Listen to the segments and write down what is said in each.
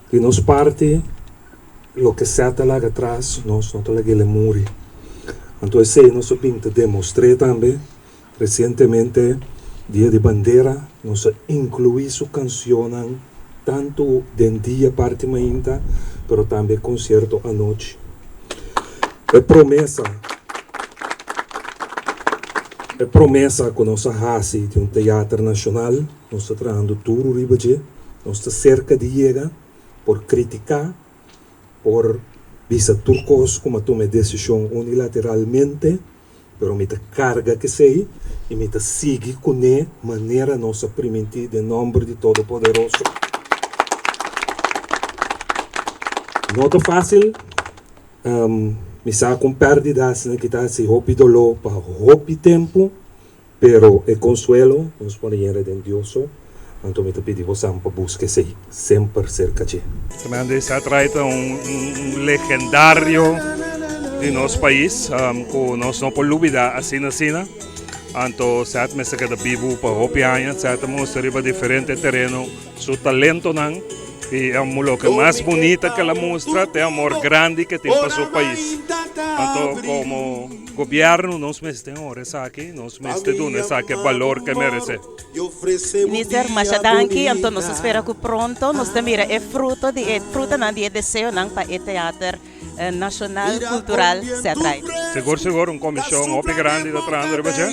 Di nos parti, loke Seth ta laga atras, nos no ta lag'el e muri. Anto esei nos a bin ta demostr'é tambe. Resientemente, Dia di Bandera, nos a inkluí su kansionnan tantu den dia parti mainta, pero tambe e konsierto anochi. E promesa, e promesa ku nos a hasi di un teater nashonal, nos ta trahando duru riba dje, nos ta serka di yega, por kritiká, por bisa tur kos ku mi a tuma e desishon unilateralmente, pero mi ta karga k'esei i mi ta sigui kuné manera nos a primintí den nòmber di Todopoderoso. No ta fásil, mi sa ku un pèrdida asina ki ta hasi hopi doló pa hopi tempu, Pero e konsuelo nos por yera den Dios so, anto mi ta pidi bosan pa buska esei semper serka dje. Tremendo Seth Wright ta un legendario di nos pais ku nos no por lubida asina asina. Anto Seth mester keda bibu pa hopi aña. Seth a mustra riba diferente tereno su talentonan y loke mas bunita ke el a mustra ta e amor grandi ke tin pa su pais. Anto komo Gobierno nos mester honra esaki, nos mester duna esaki e balor ke merece. Minister, masha danki. Anto nos ta spera ku pronto nos ta mira e fruto di e frutanan di e deseonan pa e Teater Nashonal Kultural Seth Wright. Sigur sigur un komishon hopi grandi ta trahando riba dje.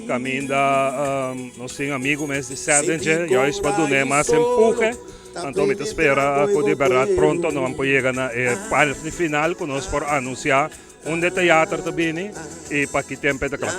Kaminda nos tin amigu mes di Seth den dje, juist pa dun'e mas empuhe. Anto mi ta spera ku di bèrdat pronto nos por yega na e parti final ku nos por anunsiá Unda e teater ta bini y pa ki tempo e ta cla?